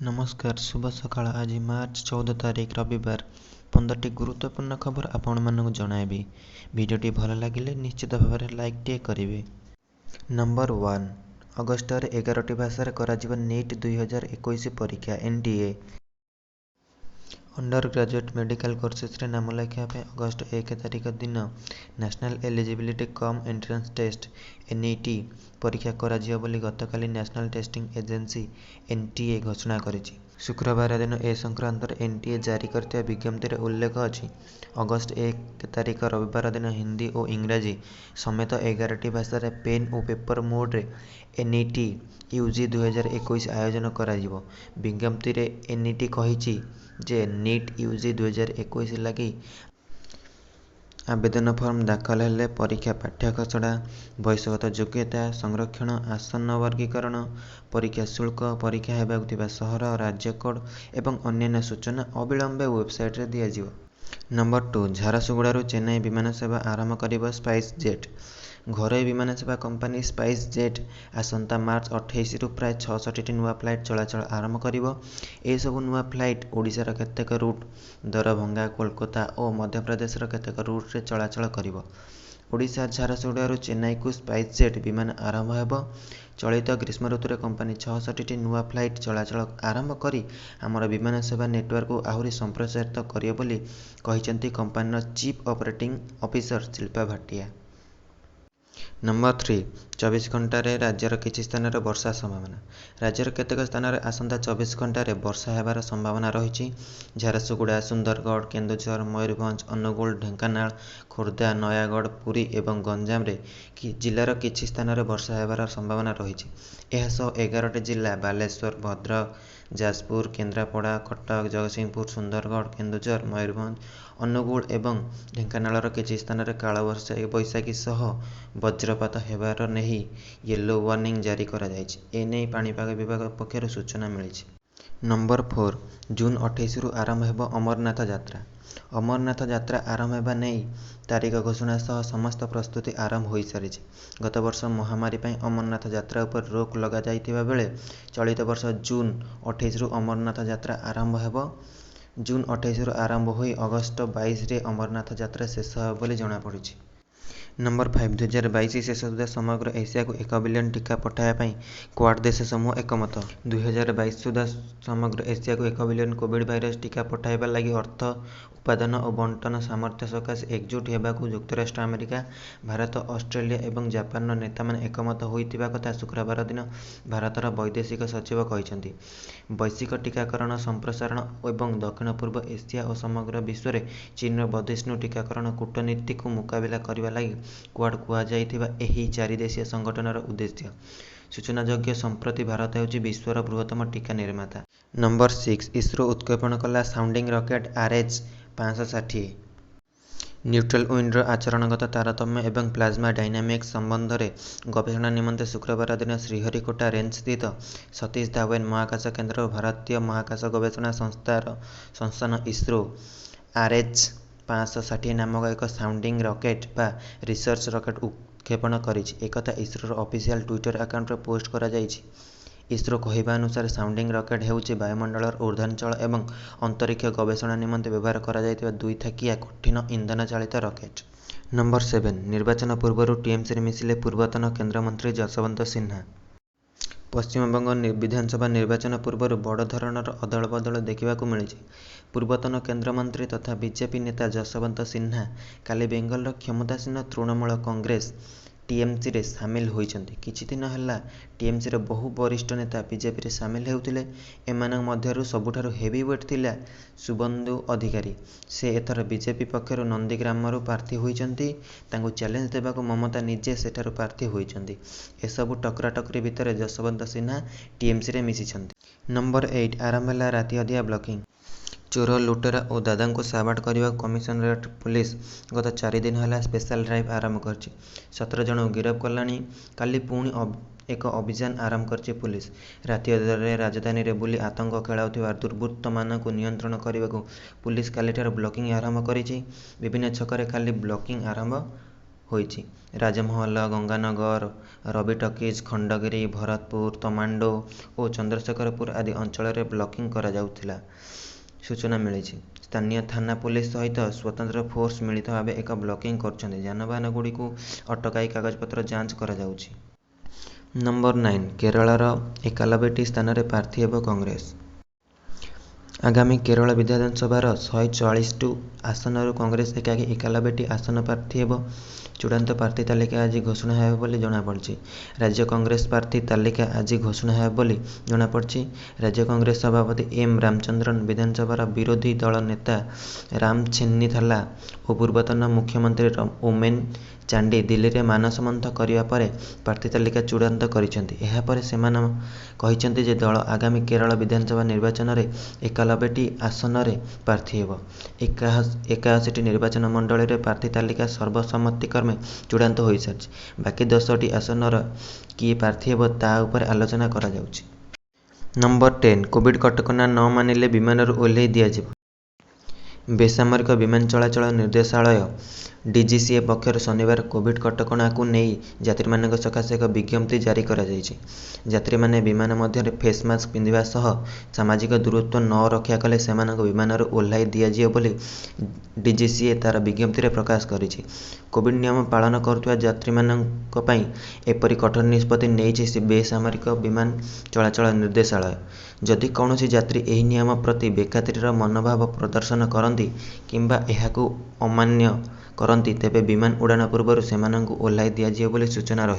ନମସ୍କାର, ଶୁଭ ସକାଳ। ଆଜି ମାର୍ଚ୍ଚ 14 ତାରିଖ ରବିବାର। 15ଟି ଗୁରୁତ୍ୱପୂର୍ଣ୍ଣ ଖବର ଆପଣମାନଙ୍କୁ ଜଣାଇବି। ଭିଡ଼ିଓଟି ଭଲ ଲାଗିଲେ ନିଶ୍ଚିତ ଭାବରେ ଲାଇକ୍ଟିଏ କରିବେ। ନମ୍ବର 1, ଅଗଷ୍ଟରେ 11ଟି ଭାଷାରେ କରାଯିବ ନିଟ୍ 2021 ପରୀକ୍ଷା, N T A. Under graduate medical କୋର୍ସେସ୍ରେ ନାମ ଲେଖାଇବା ପାଇଁ ଅଗଷ୍ଟ 1 ତାରିଖ ଦିନ national eligibility cum entrance test N E T ପରୀକ୍ଷା କରାଯିବ ବୋଲି ଗତକାଲି national testing agency N T A ଘୋଷଣା କରିଛି। ଶୁକ୍ରବାର ଦିନ ଏ ସଂକ୍ରାନ୍ତରେ ଏନ୍ ଟି ଏ ଜାରି କରିଥିବା ବିଜ୍ଞପ୍ତିରେ ଉଲ୍ଲେଖ ଅଛି, ଅଗଷ୍ଟ 1 ତାରିଖ ରବିବାର ଦିନ ହିନ୍ଦୀ ଓ ଇଂରାଜୀ ସମେତ 11ଟି ଭାଷାରେ ପେନ୍ ଓ ପେପର ମୋଡ୍‌ରେ N E T U G 2021 ଆୟୋଜନ କରାଯିବ। ବିଜ୍ଞପ୍ତିରେ ଏନ୍ ଇ ଟି କହିଛି ଯେ ନିଟ୍ ୟୁ ଜି 2021 ଲାଗି ଆବେଦନ ଫର୍ମ ଦାଖଲ ହେଲେ ପରୀକ୍ଷା ପାଠ୍ୟଖସଡ଼ା, ବୟସଗତ ଯୋଗ୍ୟତା, ସଂରକ୍ଷଣ, ଆସନ ବର୍ଗୀକରଣ, ପରୀକ୍ଷା ଶୁଳ୍କ, ପରୀକ୍ଷା ହେବାକୁ ଥିବା ସହର, ରାଜ୍ୟ କୋଡ୍ ଏବଂ ଅନ୍ୟାନ୍ୟ ସୂଚନା ଅବିଳମ୍ବେ ୱେବସାଇଟ୍‌ରେ ଦିଆଯିବ। ନମ୍ବର 2, ଝାରସୁଗୁଡ଼ାରୁ ଚେନ୍ନାଇ ବିମାନ ସେବା ଆରମ୍ଭ କରିବ ସ୍ପାଇସ୍ ଜେଟ୍। ଘରୋଇ ବିମାନ ସେବା କମ୍ପାନୀ ସ୍ପାଇସ୍ ଜେଟ୍ ଆସନ୍ତା ମାର୍ଚ୍ଚ 28ରୁ ପ୍ରାୟ 66ଟି ନୂଆ ଫ୍ଲାଇଟ୍ ଚଳାଚଳ ଆରମ୍ଭ କରିବ। ଏସବୁ ନୂଆ ଫ୍ଲାଇଟ୍ ଓଡ଼ିଶାର କେତେକ ରୁଟ୍, ଦରଭଙ୍ଗା, କୋଲକାତା ଓ ମଧ୍ୟପ୍ରଦେଶର କେତେକ ରୁଟ୍‌ରେ ଚଳାଚଳ କରିବ। ଓଡ଼ିଶା ଝାରସୁଗୁଡ଼ାରୁ ଚେନ୍ନାଇକୁ ସ୍ପାଇସ୍ ଜେଟ୍ ବିମାନ ଆରମ୍ଭ ହେବ। ଚଳିତ ଗ୍ରୀଷ୍ମ ଋତୁରେ କମ୍ପାନୀ 66ଟି ନୂଆ ଫ୍ଲାଇଟ୍ ଚଳାଚଳ ଆରମ୍ଭ କରି ଆମର ବିମାନ ସେବା ନେଟୱାର୍କକୁ ଆହୁରି ସମ୍ପ୍ରସାରିତ କରିବ ବୋଲି କହିଛନ୍ତି କମ୍ପାନୀର chief operating officer Shilpa Bhatia. Number 3, 24 ଘଣ୍ଟାରେ ରାଜ୍ୟର କିଛି ସ୍ଥାନରେ ବର୍ଷା ସମ୍ଭାବନା। ରାଜ୍ୟର କେତେକ ସ୍ଥାନରେ ଆସନ୍ତା 24 ଘଣ୍ଟାରେ ବର୍ଷା ହେବାର ସମ୍ଭାବନା ରହିଛି। ଝାରସୁଗୁଡ଼ା, ସୁନ୍ଦରଗଡ଼, କେନ୍ଦୁଝର, ମୟୂରଭଞ୍ଜ, ଅନୁଗୁଳ, ଢେଙ୍କାନାଳ, ଖୋର୍ଦ୍ଧା, ନୟାଗଡ଼, ପୁରୀ ଏବଂ ଗଞ୍ଜାମରେ ଜିଲ୍ଲାର କିଛି ସ୍ଥାନରେ ବର୍ଷା ହେବାର ସମ୍ଭାବନା ରହିଛି। ଏହାସହ 11ଟି ଜିଲ୍ଲା ବାଲେଶ୍ୱର, ଭଦ୍ରକ, ଯାଜପୁର, କେନ୍ଦ୍ରାପଡ଼ା, କଟକ, ଜଗତସିଂହପୁର, ସୁନ୍ଦରଗଡ଼, କେନ୍ଦୁଝର, ମୟୂରଭଞ୍ଜ, ଅନୁଗୁଳ ଏବଂ ଢେଙ୍କାନାଳର କିଛି ସ୍ଥାନରେ କାଳବୈଶାଖୀ ସହ ବଜ୍ରପାତ ହେବାର ନେଇ ୟେଲୋ ୱାର୍ଣ୍ଣିଂ ଜାରି କରାଯାଇଛି। ଏନେଇ ପାଣିପାଗ ବିଭାଗ ପକ୍ଷରୁ ସୂଚନା ମିଳିଛି। ନମ୍ବର 4, ଜୁନ୍ 28ରୁ ଆରମ୍ଭ ହେବ ଅମରନାଥ ଯାତ୍ରା। ଅମରନାଥ ଯାତ୍ରା ଆରମ୍ଭ ହେବା ନେଇ ତାରିଖ ଘୋଷଣା ସହ ସମସ୍ତ ପ୍ରସ୍ତୁତି ଆରମ୍ଭ ହୋଇସାରିଛି। ଗତବର୍ଷ ମହାମାରୀ ପାଇଁ ଅମରନାଥ ଯାତ୍ରା ଉପରେ ରୋକ୍ ଲଗାଯାଇଥିବା ବେଳେ ଚଳିତ ବର୍ଷ ଜୁନ୍ 28ରୁ ଅମରନାଥ ଯାତ୍ରା ଆରମ୍ଭ ହେବ। ଜୁନ୍ 28ରୁ ଆରମ୍ଭ ହୋଇ ଅଗଷ୍ଟ 22ରେ ଅମରନାଥ ଯାତ୍ରା ଶେଷ ହେବ ବୋଲି ଜଣାପଡ଼ିଛି। ନମ୍ବର 5, 2022 ଶେଷ ସୁଦ୍ଧା ସମଗ୍ର ଏସିଆକୁ 1 ବିଲିୟନ ଟିକା ପଠାଇବା ପାଇଁ କ୍ୱାଡ୍ ଦେଶ ସମୂହ ଏକମତ। 2022 ସୁଦ୍ଧା ସମଗ୍ର ଏସିଆକୁ 1 ବିଲିୟନ କୋଭିଡ୍ ଭାଇରସ ଟିକା ପଠାଇବା ଲାଗି ଅର୍ଥ, ଉତ୍ପାଦନ ଓ ବଣ୍ଟନ ସାମର୍ଥ୍ୟ ସକାଶେ ଏକଜୁଟ ହେବାକୁ ଯୁକ୍ତରାଷ୍ଟ୍ର ଆମେରିକା, ଭାରତ, ଅଷ୍ଟ୍ରେଲିଆ ଏବଂ ଜାପାନର ନେତାମାନେ ଏକମତ ହୋଇଥିବା କଥା ଶୁକ୍ରବାର ଦିନ ଭାରତର ବୈଦେଶିକ ସଚିବ କହିଛନ୍ତି। ବୈଶ୍ୱିକ ଟିକାକରଣ ସମ୍ପ୍ରସାରଣ ଏବଂ ଦକ୍ଷିଣ ପୂର୍ବ ଏସିଆ ଓ ସମଗ୍ର ବିଶ୍ୱରେ ଚୀନର ବର୍ଦ୍ଧିଷ୍ଣୁ ଟିକାକରଣ କୂଟନୀତିକୁ ମୁକାବିଲା କରିବା ଲାଗି କ୍ୱାଡ୍ କୁହାଯାଇଥିବା ଏହି ଚାରିଦେଶୀୟ ସଂଗଠନର ଉଦ୍ଦେଶ୍ୟ। ସୂଚନାଯୋଗ୍ୟ, ସମ୍ପ୍ରତି ଭାରତ ହେଉଛି ବିଶ୍ୱର ବୃହତ୍ତମ ଟିକା ନିର୍ମାତା। ନମ୍ବର 6, ଇସ୍ରୋ ଉତ୍କ୍ଷେପଣ କଲା sounding rocket R H 560। Neutral ୱିଣ୍ଡର ଆଚରଣଗତ ତାରତମ୍ୟ ଏବଂ ପ୍ଲାଜମା ଡାଇନାମିକ୍ସ ସମ୍ବନ୍ଧରେ ଗବେଷଣା ନିମନ୍ତେ ଶୁକ୍ରବାର ଦିନ ଶ୍ରୀହରିକୋଟା ରେଞ୍ଜସ୍ଥିତ ସତୀଶ ଧାୱନ ମହାକାଶ କେନ୍ଦ୍ରରୁ ଭାରତୀୟ ମହାକାଶ ଗବେଷଣା ସଂସ୍ଥାନ ଇସ୍ରୋ ଆର୍ ଏଚ୍ 560 ନାମକ ଏକ ସାଉଣ୍ଡିଂ ରକେଟ୍ ବା ରିସର୍ଚ୍ଚ ରକେଟ୍ ଉତ୍କ୍ଷେପଣ କରିଛି। ଏକଥା ଇସ୍ରୋର ଅଫିସିଆଲ ଟ୍ୱିଟର ଆକାଉଣ୍ଟରେ ପୋଷ୍ଟ କରାଯାଇଛି। ଇସ୍ରୋ କହିବା ଅନୁସାରେ ସାଉଣ୍ଡିଂ ରକେଟ୍ ହେଉଛି ବାୟୁମଣ୍ଡଳର ଊର୍ଦ୍ଧ୍ୱାଞ୍ଚଳ ଏବଂ ଅନ୍ତରୀକ୍ଷ ଗବେଷଣା ନିମନ୍ତେ ବ୍ୟବହାର କରାଯାଉଥିବା ଦୁଇ ଥାକିଆ କଠିନ ଇନ୍ଧନ ଚାଳିତ ରକେଟ୍। ନମ୍ବର 7, ନିର୍ବାଚନ ପୂର୍ବରୁ ଟିଏମ୍‌ସିରେ ମିଶିଲେ ପୂର୍ବତନ କେନ୍ଦ୍ରମନ୍ତ୍ରୀ ଯଶବନ୍ତ ସିହ୍ନା। ପଶ୍ଚିମବଙ୍ଗ ବିଧାନସଭା ନିର୍ବାଚନ ପୂର୍ବରୁ ବଡ଼ ଧରଣର ଅଦଳବଦଳ ଦେଖିବାକୁ ମିଳିଛି। ପୂର୍ବତନ କେନ୍ଦ୍ରମନ୍ତ୍ରୀ ତଥା ବିଜେପି ନେତା ଯଶବନ୍ତ ସିହ୍ନା କାଲି ବେଙ୍ଗଲର କ୍ଷମତାସୀନ ତୃଣମୂଳ କଂଗ୍ରେସ ଟିଏମ୍‌ସିରେ ସାମିଲ ହୋଇଛନ୍ତି। କିଛି ଦିନ ହେଲା ଟିଏମ୍‌ସିର ବହୁ ବରିଷ୍ଠ ନେତା ବିଜେପିରେ ସାମିଲ ହେଉଥିଲେ। ଏମାନଙ୍କ ମଧ୍ୟରୁ ସବୁଠାରୁ ହେଭିୱେଟ୍ ଥିଲେ ଶୁଭେନ୍ଦୁ ଅଧିକାରୀ। ସେ ଏଥର ବିଜେପି ପକ୍ଷରୁ ନନ୍ଦୀଗ୍ରାମରୁ ପ୍ରାର୍ଥୀ ହୋଇଛନ୍ତି। ତାଙ୍କୁ ଚ୍ୟାଲେଞ୍ଜ ଦେବାକୁ ମମତା ନିଜେ ସେଠାରୁ ପ୍ରାର୍ଥୀ ହୋଇଛନ୍ତି। ଏସବୁ ଟକ୍ରାଟକ୍ରି ଭିତରେ ଯଶବନ୍ତ ସିହ୍ନା ଟିଏମ୍‌ସିରେ ମିଶିଛନ୍ତି। ନମ୍ବର 8, ଆରମ୍ଭ ହେଲା ରାତିଅଧିଆ ବ୍ଲକିଂ। ଚୋର, ଲୁଟେରା ଓ ଦାଦାଙ୍କୁ ସାବାଡ଼ କରିବାକୁ କମିଶନରେଟ୍ ପୁଲିସ ଗତ 4 ଦିନ ହେଲା ସ୍ପେଶାଲ ଡ୍ରାଇଭ୍ ଆରମ୍ଭ କରିଛି। 17 ଜଣଙ୍କୁ ଗିରଫ କଲାଣି। କାଲି ପୁଣି ଏକ ଅଭିଯାନ ଆରମ୍ଭ କରିଛି ପୁଲିସ। ରାତି ଅଧରେ ରାଜଧାନୀରେ ବୁଲି ଆତଙ୍କ ଖେଳାଉଥିବା ଦୁର୍ବୃତ୍ତମାନଙ୍କୁ ନିୟନ୍ତ୍ରଣ କରିବାକୁ ପୁଲିସ କାଲିଠାରୁ ବ୍ଲକିଂ ଆରମ୍ଭ କରିଛି। ବିଭିନ୍ନ ଛକରେ କାଲି ବ୍ଲକିଂ ଆରମ୍ଭ ହୋଇଛି। ରାଜମହଲ, ଗଙ୍ଗାନଗର, ରବି ଟକିଜ, ଖଣ୍ଡଗିରି, ଭରତପୁର, ତମାଣ୍ଡୋ ଓ ଚନ୍ଦ୍ରଶେଖରପୁର ଆଦି ଅଞ୍ଚଳରେ ବ୍ଲକିଂ କରାଯାଉଥିଲା ସୂଚନା ମିଳିଛି। ସ୍ଥାନୀୟ ଥାନା ପୋଲିସ ସହିତ ସ୍ୱତନ୍ତ୍ର ଫୋର୍ସ ମିଳିତ ଭାବେ ଏକ ବ୍ଲକିଂ କରୁଛନ୍ତି। ଯାନବାହନଗୁଡ଼ିକୁ ଅଟକାଇ କାଗଜପତ୍ର ଯାଞ୍ଚ କରାଯାଉଛି। ନମ୍ବର ନାଇନ କେରଳର ୭୧ଟି ସ୍ଥାନରେ ପ୍ରାର୍ଥୀ ହେବ କଂଗ୍ରେସ। ଆଗାମୀ କେରଳ ବିଧାନସଭାର ୧୪୪ଟି ଆସନରୁ କଂଗ୍ରେସ ଏକାକୀ ୭୧ଟି ଆସନ ପ୍ରାର୍ଥୀ ହେବ। ଚୂଡ଼ାନ୍ତ ପ୍ରାର୍ଥୀ ତାଲିକା ଆଜି ଘୋଷଣା ହେବ ବୋଲି ଜଣାପଡ଼ିଛି। ରାଜ୍ୟ କଂଗ୍ରେସ ପ୍ରାର୍ଥୀ ତାଲିକା ଆଜି ଘୋଷଣା ହେବ ବୋଲି ଜଣାପଡ଼ିଛି। ରାଜ୍ୟ କଂଗ୍ରେସ ସଭାପତି ଏମ୍ ରାମଚନ୍ଦ୍ରନ, ବିଧାନସଭାର ବିରୋଧୀ ଦଳ ନେତା ରମେଶ ଚେନ୍ନିଥାଲା ଓ ପୂର୍ବତନ ମୁଖ୍ୟମନ୍ତ୍ରୀ ଓମେନ ଚାଣ୍ଡି ଦିଲ୍ଲୀରେ ମାନସ ମନ୍ଥନ କରିବା ପରେ ପ୍ରାର୍ଥୀ ତାଲିକା ଚୂଡ଼ାନ୍ତ କରିଛନ୍ତି। ଏହାପରେ ସେମାନେ କହିଛନ୍ତି ଯେ ଦଳ ଆଗାମୀ କେରଳ ବିଧାନସଭା ନିର୍ବାଚନରେ ୭୧ଟି ଆସନରେ ପ୍ରାର୍ଥୀ ହେବ। ୮୧ଟି ନିର୍ବାଚନମଣ୍ଡଳୀରେ ପ୍ରାର୍ଥୀ ତାଲିକା ସର୍ବସମ୍ମତିକ୍ରମେ ଚୂଡ଼ାନ୍ତ ହୋଇସାରିଛି। ବାକି ୧୦ଟି ଆସନରେ କିଏ ପ୍ରାର୍ଥୀ ହେବ ତା ଉପରେ ଆଲୋଚନା କରାଯାଉଛି। ନମ୍ବର ଟେନ କୋଭିଡ କଟକଣା ନ ମାନିଲେ ବିମାନରୁ ଓହ୍ଲାଇ ଦିଆଯିବ। ବେସାମରିକ ବିମାନ ଚଳାଚଳ ନିର୍ଦ୍ଦେଶାଳୟ ଡିଜିସିଏ ପକ୍ଷରୁ ଶନିବାର କୋଭିଡ କଟକଣାକୁ ନେଇ ଯାତ୍ରୀମାନଙ୍କ ସକାଶେ ଏକ ବିଜ୍ଞପ୍ତି ଜାରି କରାଯାଇଛି। ଯାତ୍ରୀମାନେ ବିମାନ ମଧ୍ୟରେ ଫେସ ମାସ୍କ ପିନ୍ଧିବା ସହ ସାମାଜିକ ଦୂରତ୍ୱ ନ ରକ୍ଷା କଲେ ସେମାନଙ୍କୁ ବିମାନରୁ ଓହ୍ଲାଇ ଦିଆଯିବ ବୋଲି ଡିଜିସିଏ ତାର ବିଜ୍ଞପ୍ତିରେ ପ୍ରକାଶ କରିଛି। କୋଭିଡ ନିୟମ ପାଳନ କରୁଥିବା ଯାତ୍ରୀମାନଙ୍କ ପାଇଁ ଏପରି କଠୋର ନିଷ୍ପତ୍ତି ନେଇଛି ବେସାମରିକ ବିମାନ ଚଳାଚଳ ନିର୍ଦ୍ଦେଶାଳୟ। ଯଦି କୌଣସି ଯାତ୍ରୀ ଏହି ନିୟମ ପ୍ରତି ବେଖାତିର ମନୋଭାବ ପ୍ରଦର୍ଶନ କରନ୍ତି କିମ୍ବା ଏହାକୁ ଅମାନ୍ୟ କରନ୍ତି, ତେବେ ବିମାନ ଉଡ଼ାଣ ପୂର୍ବରୁ ସେମାନଙ୍କୁ ଓହ୍ଲାଇ ଦିଆଯିବ ବୋଲି ସୂଚନା ରହିଛି।